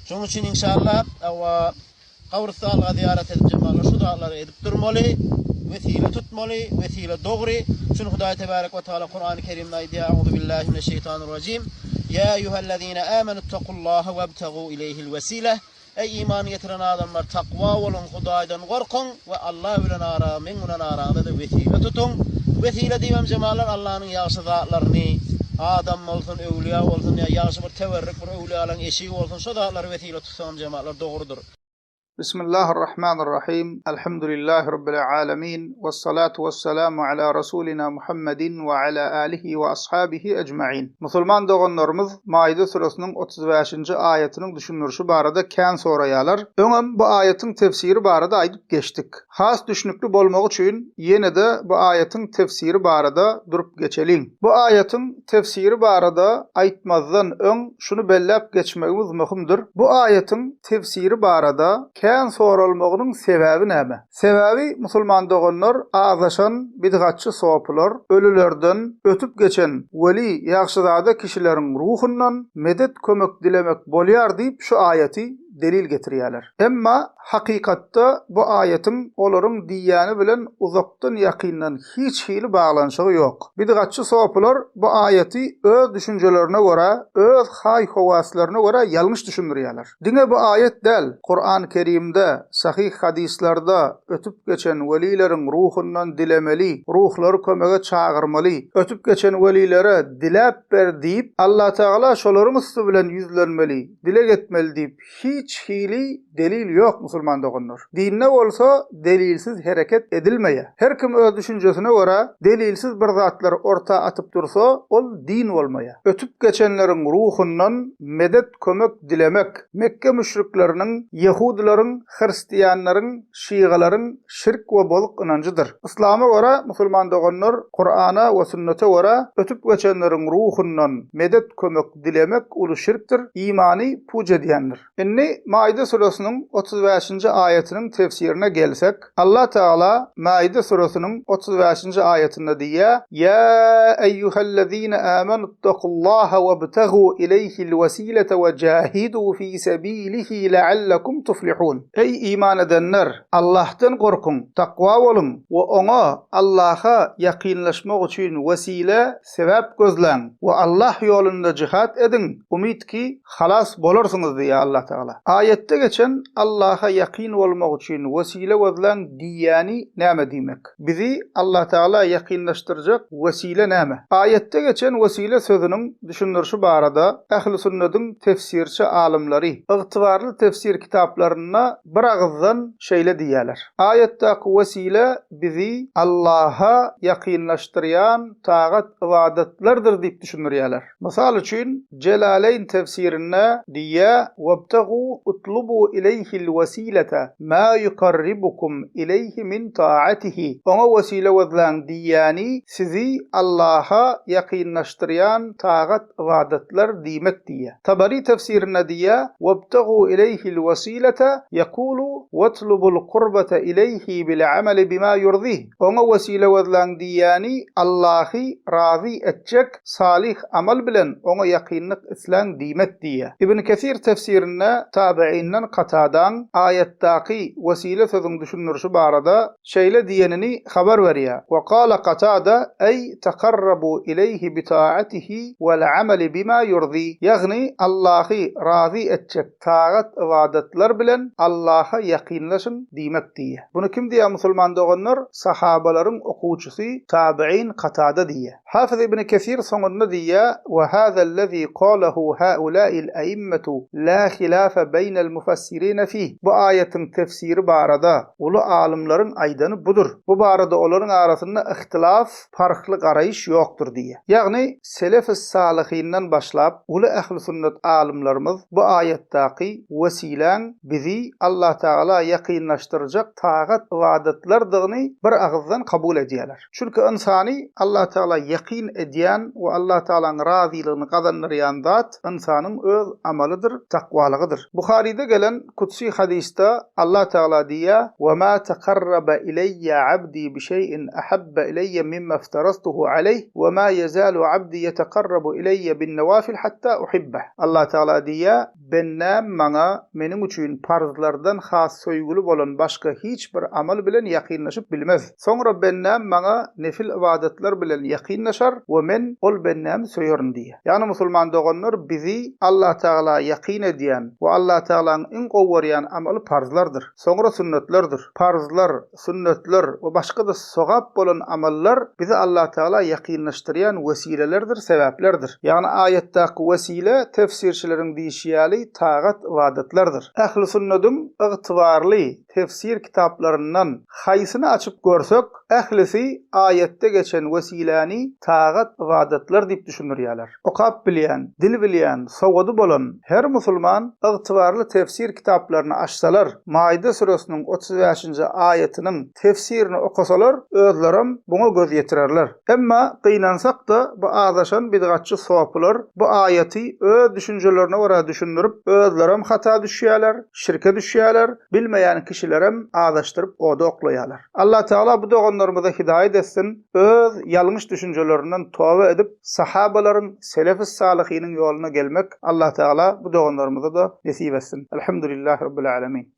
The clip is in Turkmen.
Şonuň üçin inşallah hawa gabrystanlyga zyýarat edip jemagatlar şu zatlary edip durmaly, wesile tutmaly, wesile dogry. Çünki Hudaý tebarek we taala Kurany Kerimde aýdýar, Auzubillahi mineşşeýtanirrajim. Ýa eýýuhellezine amenuttakullaha webtegu ileyhil wesile. Eý iman getiren adamlar takwa boluň Hudaýdan gorkuň we Alla bilen ara meň bilen araňyzda-da wesile tutuň. Wesile diýibem jemalar Allanyň ýagşy zatlaryny adam bolsun öwlüýä bolsun ýa ýagşy bir teberrik bir öwlüýalaň eşigi bolsun şo zatlary wesile tutsaňam jemalar dogrudyr. Bismillahirrahmanirrahim Elhamdülillahi Rabbil alemin Wessalatu wessalamu ala Rasulina Muhammedin we ala alihi we ashabihi ecmain Musulman doganlarymyz Maide süresiniň 35-nji aýatynyň düşündirişi barada kän soraýarlar. Öňem bu aýatyň tefsiri barada aýdyp geçdik. Has düşnükli bolmagy üçin ýene-de bu aýatyň tefsiri barada durup geçeliň. Bu aýatyň tefsiri barada aýtmazdan öň şuny belläp geçmegimiz möhümdir. Bu aýatyň tefsiri barada kän soralmagynyň sebäbi näme? Sebäbi musulman doganlar azaşan bidgatçy sopylar ölülerden ötüp geçen weli ýagşyzada kişileriň ruhundan medet kömek dilemek bolýar diýip şu aýaty delil getirýärler. Emma hakykatda bu aýatyň olaryň diýýäni bilen uzakdan ýakyndan hiç hili baglanyşygy ýok. Bidgatçy sopylar bu aýaty öz düşünjelerine görä öz haý-howaslaryna görä ýalňyş düşündirýärler. Diňe bu aýat däl, Kuran Kerimde, sahyh hadyslarda ötüp geçen welileriň ruhundan dilemeli, ruhlary kömege çagyrmaly, ötüp geçen welilere diläp ber diýip, Allatagala şolaryň üsti bilen ýüzlenmeli, dileg etmeli diýip hiç hili delil ýok musulman doganlar. Dinde bolsa delilsiz hereket edilmeýär. Her kim öz düşünjesine görä delilsiz bir zatlary orta atyp dursa ol din bolmaýar. Ötüp geçenleriň ruhundan medet kömek dilemek, Mekge müşrikleriniň, ýehudylaryň, hristianlaryň, şygalaryň şirk we bozuk ynanjydyr. Yslama görä, musulman doganlar, Kurana we sünnete görä, ötüp geçenleriň ruhundan medet kömek dilemek uly şirkdir, imany puç edýändir. Indi Maide süresiniň 35-nji aýatynyň tefsirine gelsek, Allah Tagala Maide süresiniň 35-nji aýatynda diýýär, Ýa eýýuhellezine amenuttakullaha webtegu ileýhil wesilete we jahidu fi sebilihi leallekum tuflihun. Eý iman edenler! Allahdan gorkuň, takwa boluň we Oňa, Allaha, ýakynlaşmak üçin wesile, sebäp gözläň we Allah ýolunda jihad ediň, umyt ki, halas bolarsyňyz diýýär Allah Tagala. Aýatda geçen Allaha ýakyn bolmak üçin wesile gözläň diýýäni näme diýmek? Bizi Allah Tagala ýakynlaşdyrjak wesile näme? Aýatda geçen wesile sözüniň düşündirişi barada Ähli Sünnediň tefsirçi alymlary ygtybarly tefsir kitaplarynda bir agyzdan şeýle diýýärler, Aýatdaky wesile bizi Allaha ýakynlaşdyrýan tagat-ybadatlardyr diýip düşündirýärler. Mysal üçin, Jelaleýn tefsirinde diýýär, Webtegu utlubu ileýhil wesilete ma ýukarribukum ileýhi min taatihi, Oňa wesile gözläň diýýäni sizi Allaha ýakynlaşdyrýan tagat-ybadatlar diýmek diýýär. Tabari tefsirinde diýýär, Webtegu ileýhil wesilete ýekulu wetlubul kurbete ileýhi bil ameli bima ýurdih, Oňa wesile gözläň diýýäni Allahy razy etjek salyh amal bilen Oňa ýakynlyk isläň diýmek diýýär. Ibn Kesir tefsirinde tabeýinden Katadaň aýatdaky wesile sözüň düşündirişi barada şeýle diýenini habar berýär, We gala Katada, Eý, takarrabu ileýhi bitaatihi wal-amali bima ýurzi, ýagny Allahy razy etjek tagat-ybadatlar bilen Allaha ýakynlaşyň diýmek diýýär. Muny kim diýýär musulman doganlar? Sahabalaryň okuwçysy tabeýin Katada diýýär. Hafyz ibn Kesir soňunda diýýär, Wa hazallezî kalahu haulâil aimmetu lâ hilâfe beýnel mufassirîne fîh. Bu aýatyň tefsiri barada uly alymlaryň aýdany budur. Bu barada olaryň arasynda yhtilaf, parhly garaýyş ýokdur diýýär. Ýagny selef-i-salyhyndan başlap uly ähli-sünnet alymlarymyz bu aýatdaky wesiläň bizi Allatagala ýakynlaşdyrjak tagat-ybadatlardygyny bir agyzdan kabul edýärler. Çünki ynsany Allatagala ýakyn edýän we Allatagalaň razylygyny gazandyrýan zat ynsanyň öz amalydyr, takwalygydyr. Buharyda gelen kudsy hadysda Allatagala diýýär, Wa ma takarraba ileýýe abdi bi şeý'in ahabba ileýýe mimma iftaraztuhu aleýh, wa ma ýezalu abdi ýetakarrabu ileýýe bin-nawafil hatta uhibbeh. Allatagala diýýär, Bendäm maňa meniň üçin parzlardan has söýgüli bolan başga hiç bir amal bilen ýakynlaşyp bilmez. Soňra bendäm maňa nefil ybadatlar bilen ýakynlaşar we men ol bendämi söýerin diýýär. Ýagny musulman doganlar bizi Allatagala ýakyn edýän we Allatagalaň iň gowy görýän amaly parzlardyr. Soňra sünnetlerdir. Parzlar, sünnetler we başga-da sogap bolan amallar bizi Allatagala ýakynlaşdyrýan wesilelerdir, sebäplerdir. Ýagny aýatdaky wesile tefsirçileriň diýşi ýaly tagat-ybadatlardyr. Ähli-sünnediň ygtybarly tefsir kitaplaryndan haýsyny açyp görsek, ählisi aýatda geçen wesiläni tagat-ybadatlar diýip düşündirýärler. Okap bilýän, dil bilýän, sowady bolan her musulman ygtybarly tefsir kitaplaryny açsalar, Maide süresiniň 35-nji aýatynyň tefsirini okasalar, özlerem buňa göz ýetirerler. Emma, gynansak-da, bu azaşan bidgatçy sopylar bu aýaty öz düşünjelerine görä düşündirip, özlerem hata düşýärler, şirke düşýärler, bilmeýän kişilerem azaşdyryp oda oklaýarlar. Allatagala bu doganlarymyza hidaýat etsin, öz ýalňyş düşünjelerinden toba edip, sahabalaryň, selefis-salyhynyň ýoluna gelmek Allatagala bu doganlarymyza-da nesip etsin. Elhamdülillahi Rabbil Alemin.